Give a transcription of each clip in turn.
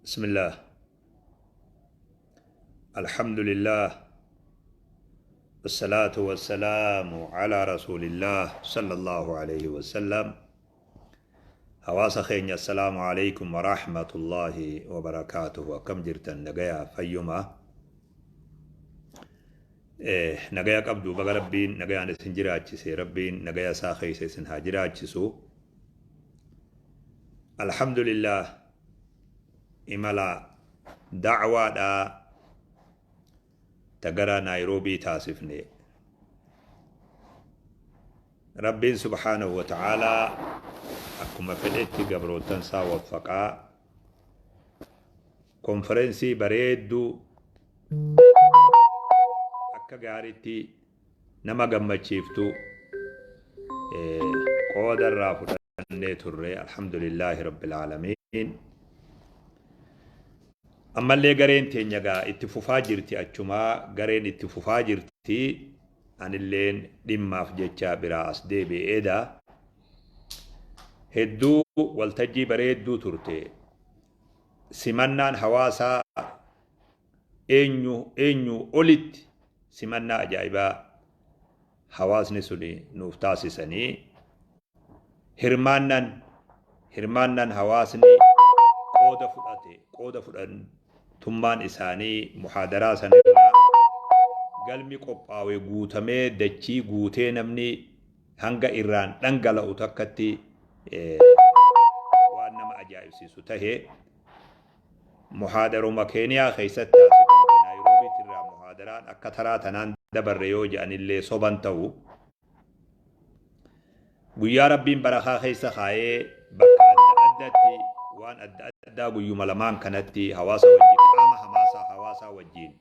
بسم الله الحمد لله والصلاة والسلام على رسول الله صلى الله عليه وسلم. Hawaasa keenya, assalaamu alaikum warahmatullaahi wabarakaatuhu. Akkam jirtan? Nagaya, fayyuma, nagaya qabdu? Baga Rabbiin nagayaan isin jiraachise. Rabbiin nagaya isaa keessa isin haa jiraachisu. Alhamdulillah, imala dacwaadhaa ta gara Naayiroobii taasifne Rabbiin subhaanahu wa ta'aalaa akkuma fedhetti gabrootan isaa waffaqaa. Konferensii bareedduu akka gaariitti nama gammachiiftu qooda irraa fudhannee turre. Alhamdulillaahi rabbil aalamiin. Ammallee gareen teenya gaa itti fufaa jirti, achumaa gareen itti fufaa jirti. Anilleen dhimmaaf jecha biraa as deebi'eedha. Hedduu waltajjii bareedduu turte. Simannaan hawaasaa eenyu eenyu olitti, simannaa ajaa'ibaa hawaasni suni nuuf taasisanii, hirmaannaan hawaasni qooda fudhate, qooda fudhatummaan isaanii, muhaadaraa sanirraa galmi qophaa'e guutamee, dachii guutee, namni hanga irraan dhangala'u takkatti waan nama ajaa'ibsiisu tahe. Muhaadaruma Keeniyaa keessatti taasifamte Naayiroobiitti irraa muhaadaraan akka taraa tanaan dabarre yoo jedhanillee soban ta'u. Guyyaa Rabbiin barakaa keessa kaayee bakka adda addatti waan adda addaa guyyuma lamaan kanatti hawaasa wajjin, qaama hamaasaa hawaasaa wajjin,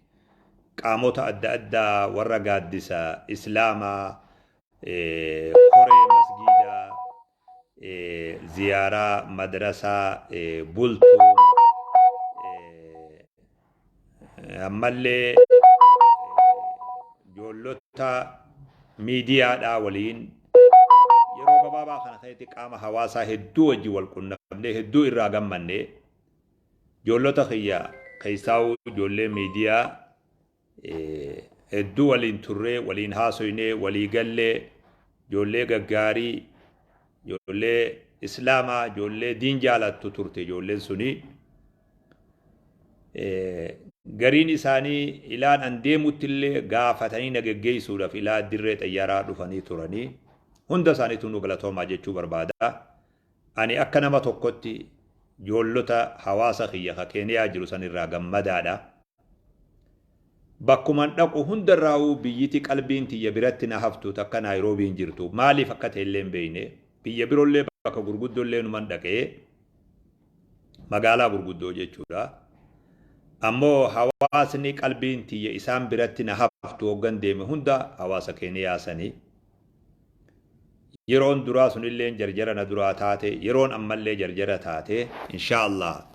qaamota adda addaa, warra gaaddisa Islaamaa, koree masgiidaa, ziyaaraa madrasaa Bultuun, ammallee ijoollota miidiyaadhaa waliin yeroo gabaabaa kana keessatti qaama hawaasaa hedduu wajjin wal qunnamnee hedduu irraa gammanne. Ijoollota kiyya keessaa'uu ijoollee miidiyaa hedduu waliin turree, waliin haasoynee, walii gallee, ijoollee gaggaarii, ijoollee Islaamaa, ijoollee diin jaalattu turte ijoolleen suni. Gariin isaanii ilaan an deemutti illee gaafatanii na geggeessuudhaaf ilaa dirree xayyaaraa dhufanii turanii. Hunda isaaniitu nu galatoomaa jechuu barbaada. Ani akka nama tokkotti ijoollota hawaasa kiyya ka Keeniyaa jiru san irraa gammadaadha. Bakkuman dhaqu hundarraa'uu biyyiti qalbiin tiyya biratti na haftu takka Naayiroobiin jirtu. Maaliif akka ta'e illee hin beekne. Biyya biroollee bakka gurguddoollee numan dhaqee, magaalaa gurguddoo jechuudha. Ammoo hawaasni qalbiin tiyya isaan biratti na haftu hoggan deeme hunda hawaasa Keeniyaa sani. Yeroon duraa sunilleen jarjara na duraa taate, yeroon ammallee jarjara taate. Insha Allah,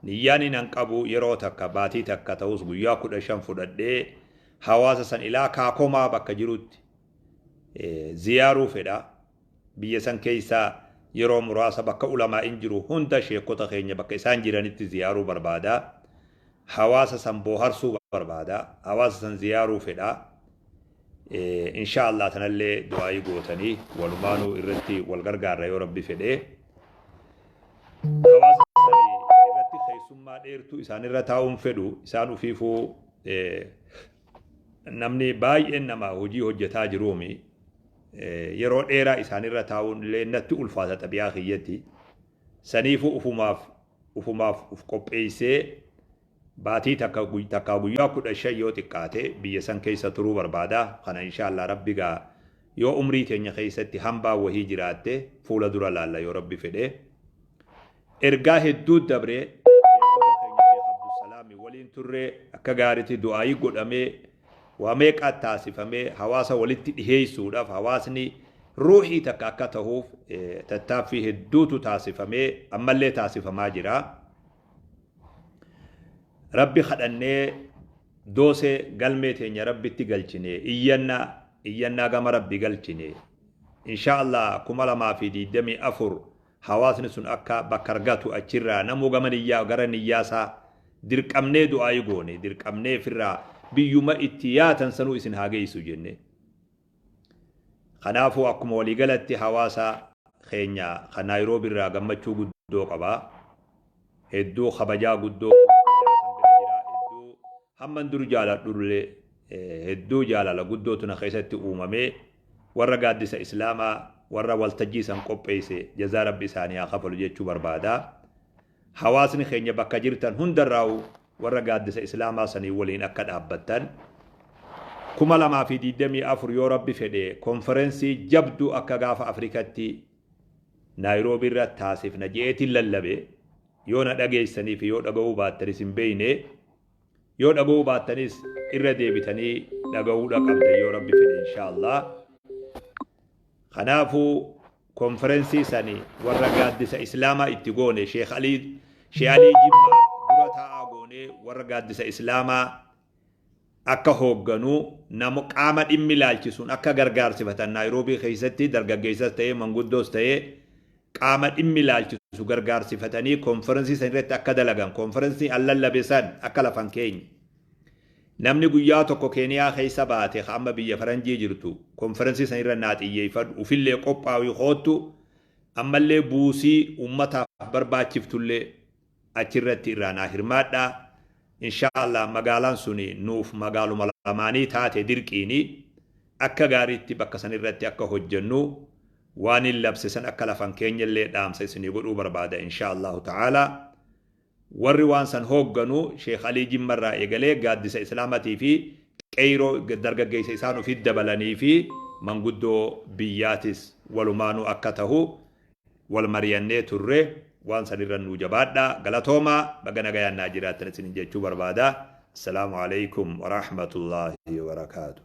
niyyaan inan qabu yeroo takka, baatii takka ta'us guyyaa 15 fudhadhee hawaasa san ilaa Kaakomaa bakka jirutti ziyaaruu fedha. Biyya san keessa yeroo muraasa bakka ulamaa'in jiru hunda, sheekota keenya bakka isaan jiranitti ziyaaruu barbaada. Hawaasa san booharsuu barbaada. Hawaasa san ziyaaruu fedha. Insha Allah, tanallee du'aayii gootanii walumaanuu irratti wal gargaarra yoo Rabbi fedhe. Hawaasa sanii irratti keessummaa dheertuu isaanirra taa'uun fedhu. Isaan ufiifuu namni baay'een nama hojii hojjetaa jiruumi. Yeroo dheeraa isaanirra taa'uun illee natti ulfaata xabi'aa kiyyatti. Saniifuu ufumaaf uf qopheessee baatii takka, takkaa guyyaa 15 yoo xiqqaate biyya san keessa turuu barbaada. Kana insha Allah, Rabbi gaa yoo umrii teenya keessatti hambaa wahii jiraatte fuula dura laalla yoo Rabbi fedhe. Ergaa hedduu dabre. Sheekota keenya Sheekh Abdusalaami waliin turre. Akka gaariitti du'aayii godhamee, waa meeqaa taasifamee, hawaasa walitti dhiheessuudhaaf, hawaasni ruuhii takka akka tahuuf tattaaffii hedduutu taasifamee, ammallee taasifamaa jira. Rabbi kadhannee, doosee galmee teenya Rabbitti galchine, iyyannaa gama Rabbi galchine. Insha Allah, 2024. Hawaasni sun akka bakka argatu achirraa namuu gama niyyaa gara niyyaasaa dirqamnee du'aayi goone, dirqamnee firraa biyyuma itti yaatan sanuu isin haa geessu jenne. Kanaafuu akkuma waliigalatti hawaasa keenya kan Naayiroobi irraa gammachuu guddoo qaba. Hedduu kabajaa guddoo san bira jira. Hedduu hamman dur jaaladhullee hedduu jaalala guddootu na keessatti uumamee, warra Gaaddisa Islaamaa, warra waltajjii san qopheesse, jazaa Rabbi isaanii haa kafalu jechuu barbaada. Hawaasni keenya bakka jirtan hundarraa'u warra Gaaddisa Islaamaa sanii waliin akka dhaabbattan. 2024 yoo Rabbi fedhe konferensii jabduu akka gaafa Afrikatti Naayiroobii irra taasifna je'eetiin lallabe. Yoo na dhageessanii fi yoo dhaga'uu baattanis hin beeyne, yoo dhaga'uu baattanis irra deebitanii dhaga'uudha qabdan yoo Rabbi fedhe, inshaallah. Kanaafuu konferensii sani warra Gaaddisa Islaamaa itti goone, Sheekh Alii Sheekh Alii Jimmaa dura taa'aa goone, warra Gaaddisa Islaamaa akka hoogganu, nama qaama dhimmi ilaalchisuun akka gargaarsifatan, Naayiroobii keessatti dargaggeessas ta'ee manguddoos ta'ee qaama dhimmi ilaalchisu gargaarsifatanii konferensii san irratti akka dalagan, konferensii an lallabe san akka lafan keenya. Namni guyyaa tokko Keeniyaa keessa baate ka amma biyya faranjii jirtu konferensii san irra naa xiyyeeffadhu, ufillee qophaa'ii koottu, ammallee buusii ummataaf barbaachiftullee achirratti irraa naa hirmaadhaa. Inshaallah magaalaan suni nuuf magaaluma lamaanii taate, dirqiini akka gaariitti bakka san irratti akka hojjennu waan hin labse san akka lafan keenyallee dhaamsa isinii godhuu barbaada, inshaallahu ta'ala. Warri waan san hoogganu Sheekh Alii Jimmarraa eegalee Gaaddisa Islaamatii fi qeyroo dargaggeessa isaan ofitti dabalanii fi manguddoo biyyaatis walumaanuu akka tahu wal mariyannee turre. Waan sanirra nuu jabaadha. Galatoomaa, baga nagayaan naa jiraattan isinin jechuu barbaada. Assalaamu alaikum warahmatullaahi wabarakaatu.